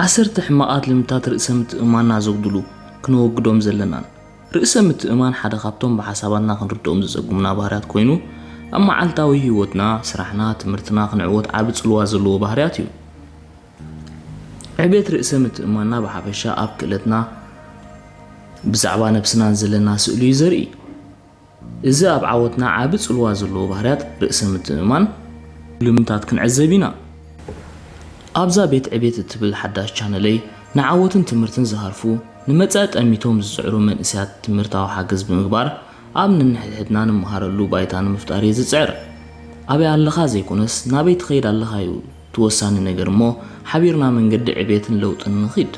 ዓሰርተ ሕማቓት ልምድታት ርእሰ ምትእምማንና ዘጉድሉ፣ ክነወግዶም ዘለናን። ርእሰ ምትእምማን ሓደ ካብቶም ብሓሳባትና ክንርድኦም ዝጸግሙና ባህርያት ኮይኑ፣ ኣብ መዓልታዊ ህይወትና፣ ስራሕና፣ ትምህርትና ክንዕወት ዓቢ ጽልዋ ዘለዎ ባህርያት እዩ። ዕቤት ርእሰ ምትእምማንና ብሓፈሻ ኣብ ክእለትና፣ ብዛዕባ ነብስናን ዘለና ስእሊ እዩ ዘርኢ። እዚ ኣብ ዓወትና ዓቢ ጽልዋ ዘለዎ ባህርያት ርእሰ ምትእምማን ልምድታት ክንዕዘብ ኢና። ኣብዛ ቤት ዕቤት እትብል ሓዳሽ ቻነለይ፣ ንዓወትን ትምህርትን ዝሃርፉ፣ ንመጻኢ ጠሚቶም ዝጽዕሩ መንእሰያት ትምህርታዊ ሓገዝ ብምግባር፣ ኣብ ነንሕድሕድና ንመሃረሉ ባይታ ንምፍጣር እየ ዝጽዕር። ኣበይ ኣለኻ ዘይኮነስ፣ ናበይ ትኸይድ ኣለኻ እዩ እቲ ወሳኒ ነገር እሞ፣ ሓቢርና መንገዲ ዕቤትን ለውጥን ንኺድ።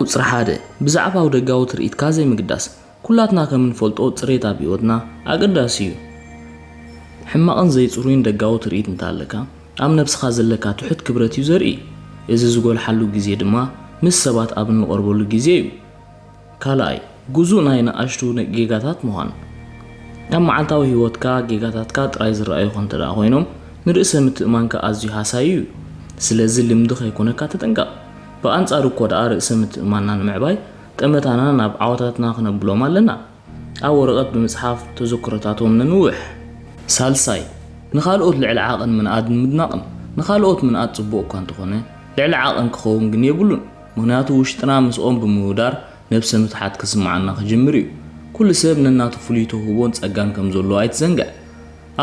ቁጽሪ ሓደ፣ ብዛዕባ ደጋዊ ትርኢትካ ዘይምግዳስ። ኩላትና ከም እንፈልጦ፣ ጽሬት ኣብ ህይወትና ኣገዳሲ እዩ። ሕማቕን ዘይጽሩይን ደጋዊ ትርኢት እንተሃለካ፣ ኣብ ነብስኻ ዘለካ ትሑት ክብረት እዩ ዘርኢ። እዚ ዝጎልሓሉ ግዜ ድማ ምስ ሰባት ኣብ እንቐርበሉ ግዜ እዩ። ካልኣይ፣ ግዙእ ናይ ንኣሽቱ ነ-፣ ጌጋታት ምዃን። ኣብ መዓልታዊ ህይወትካ ጌጋታትካ ጥራይ ዝረኣዩኻ እንተ ደኣ ኮይኖም፣ ንርእሰ ምትእምማንካ ኣዝዩ ሃሳዩ እዩ። ስለዚ ልምዲ ከይኮነካ ተጠንቀቕ። ብኣንጻሩ እኮ ደኣ ርእሰ ምትእምማንና ንምዕባይ ጠመታና ናብ ዓወታትና ክነብሎም ኣለና። ኣብ ወረቐት ብምጽሓፍ ተዘክሮታቶም ነንውሕ። ሳልሳይ፣ ንኻልኦት ልዕሊ ዓቐን ምንኣድን ምድናቕን። ንኻልኦት ምንኣድ ጽቡቕ እኳ እንተኾነ፣ ልዕሊ ዓቐን ክኸውን ግን የብሉን። ምኽንያቱ ውሽጥና ምስኦም ብምውዳር ነብሰ ምትሓት ክስምዓና ክጅምር እዩ። ኩሉ ሰብ ነናቱ ፍሉይ ተውህቦን ጸጋን ከም ዘለዎ ኣይትዘንግዕ።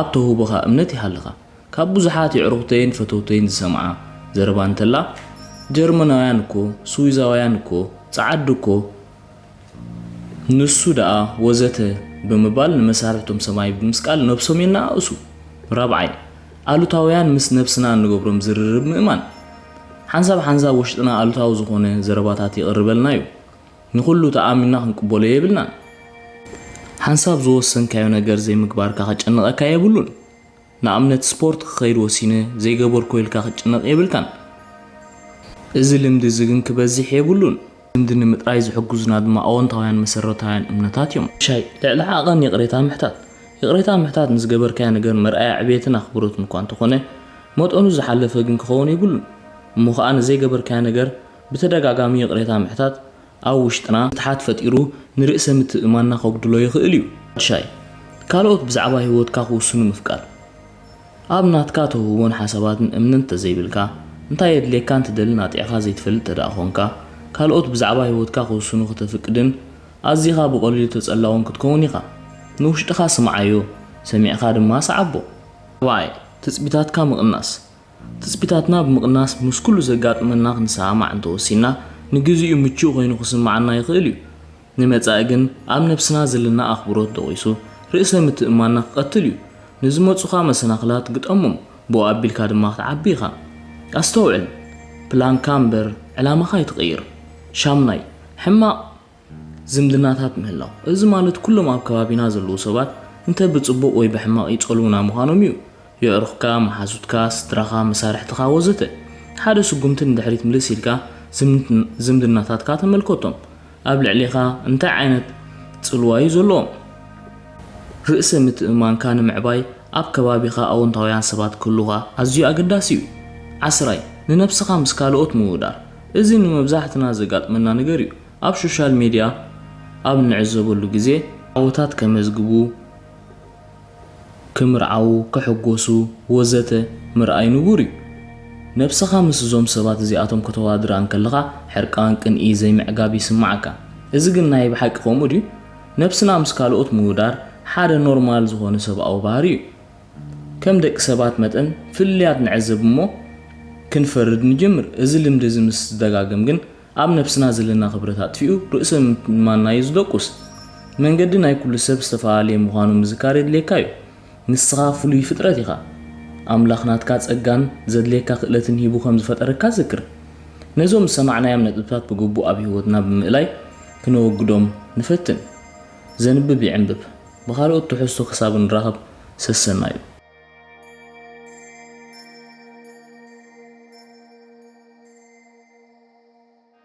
ኣብ ተውህቦኻ እምነት ይሃልኻ። ካብ ብዙሓት የዕሩኽተይን ፈተውተይን ዝሰምዓ ዘረባ እንተላ፣ ጀርመናውያን እኮ፣ ስዊዛውያን እኮ፣ ጸዓዱ እኮ፣ ንሱ ደኣ ወዘተ ብምባል ንመሳርሕቶም ሰማይ ብምስቃል ነብሶም የነኣእሱ። ራብዓይ፣ ኣሉታውያን ምስ ነብስና እንገብሮም ዝርርብ ምእማን። ሓንሳብ ሓንሳብ ውሽጥና ኣሉታዊ ዝኾነ ዘረባታት ይቐርበልና እዩ። ንኹሉ ተኣሚንና ክንቅበሎ የብልናን። ሓንሳብ ዝወሰንካዮ ነገር ዘይምግባርካ ከጨንቐካ የብሉን። ንኣብነት ስፖርት ክኸይድ ወሲነ ዘይገበርኩ ኢልካ ክትጭነቕ የብልካን። እዚ ልምዲ እዚ ግን ክበዝሕ የብሉን። ልምዲ ንምጥራይ ዝሕግዙና ድማ ኣወንታውያን መሰረታውያን እምነታት እዮም። ሻይ፣ ልዕሊ ዓቐን ይቕሬታ ምሕታት። ይቕሬታ ምሕታት ንዝገበርካዮ ነገር መርኣያ ዕቤትን ኣኽብሮትን እኳ እንተኾነ፣ መጠኑ ዝሓለፈ ግን ክኸውን የብሉን። እሞ ኸኣ ንዘይገበርካዮ ነገር ብተደጋጋሚ ይቕሬታ ምሕታት ኣብ ውሽጥና ምትሓት ፈጢሩ ንርእሰ ምትእምማንና ከጉድሎ ይኽእል እዩ። ሻይ፣ ካልኦት ብዛዕባ ህይወትካ ክውስኑ ምፍቃድ። ኣብ ናትካ ተውህቦን ሓሳባትን እምነት እንተዘይብልካ፣ እንታይ የድልየካን ትደልን ኣጢዕኻ ዘይትፈልጥ ተደኣ ኾንካ፣ ካልኦት ብዛዕባ ህይወትካ ክውስኑ ክተፍቅድን ኣዚኻ ብቐሊሉ ተጸላውን ክትከውን ኢኻ። ንውሽጥኻ ስምዓዮ፣ ሰሚዕኻ ድማ ሰዓቦ። ራብዓይ፣ ትጽቢታትካ ምቕናስ። ትጽቢታትና ብምቕናስ ምስ ኩሉ ዘጋጥመና ክንሰማማዕ እንተወሲንና፣ ንግዚኡ ምቹእ ኮይኑ ክስምዓና ይኽእል እዩ። ንመጻኢ ግን ኣብ ነብስና ዘለና ኣኽብሮት ደቒሱ ርእሰ ምትእምማንና ክቐትል እዩ። ንዝመጹኻ መሰናኽላት ግጠሞም፣ ብኡ ኣቢልካ ድማ ክትዓቢ ኢኻ። ኣስተውዕል፣ ፕላንካ እምበር ዕላማኻ ኣይትቐይር። ሻምናይ፣ ሕማቕ ዝምድናታት ምህላው። እዚ ማለት ኩሎም ኣብ ከባቢና ዘለዉ ሰባት እንተ ብጽቡቕ ወይ ብሕማቕ ይጸልዉና ምዃኖም እዩ። የዕሩኽካ፣ መሓዙትካ፣ ስድራኻ፣ መሳርሕትኻ ወዘተ። ሓደ ስጉምቲ ንድሕሪት ምልስ ኢልካ ዝምድ-፣ ዝምድናታትካ ተመልከቶም። ኣብ ልዕሌኻ እንታይ ዓይነት ጽልዋ እዩ ዘለዎም? ርእሰ ምትእምማንካ ንምዕባይ ኣብ ከባቢኻ ኣወንታውያን ሰባት ክህሉኻ ኣዝዩ ኣገዳሲ እዩ። ዓስራይ፣ ንነብስኻ ምስ ካልኦት ምውዳር። እዚ ንመብዛሕትና ዘጋጥመና ነገር እዩ። ኣብ ሶሻል ሜድያ ኣብ እንዕዘበሉ ግዜ ዓወታት ከመዝግቡ፣ ክምርዓዉ፣ ክሕጎሱ ወዘተ ምርኣይ ንቡር እዩ። ነብስኻ ምስ እዞም ሰባት እዚኣቶም ከተዋድራ እንከለኻ ሕርቃን፣ ቅንኢ፣ ዘይምዕጋብ ይስምዓካ። እዚ ግን ናይ ብሓቂ ከምኡ ድዩ? ነብስና ምስ ካልኦት ምውዳር ሓደ ኖርማል ዝኾነ ሰብኣዊ ባህሪ እዩ። ከም ደቂ ሰባት መጠን ፍልልያት ንዕዘብ እሞ ክንፈርድ ንጅምር። እዚ ልምዲ እዚ ምስ ዝደጋገም ግን ኣብ ነብስና ዘለና ክብረት ኣጥፊኡ ርእሰ ምትእምማንና እዩ ዝደቁስ። መንገዲ ናይ ኩሉ ሰብ ዝተፈላለየ ምዃኑ ምዝካር የድልየካ እዩ። ንስኻ ፍሉይ ፍጥረት ኢኻ። ኣምላኽ ናትካ ጸጋን ዘድልየካ ክእለትን ሂቡ ከም ዝፈጠረካ ዝክር። ነዞም ዝሰማዕናዮም ነጥብታት ብግቡእ ኣብ ህይወትና ብምእላይ ክነወግዶም ንፈትን። ዘንብብ ይዕንብብ። ብኻልኦት ትሕዝቶ ክሳብ ንራኸብ ሰሰናዩ።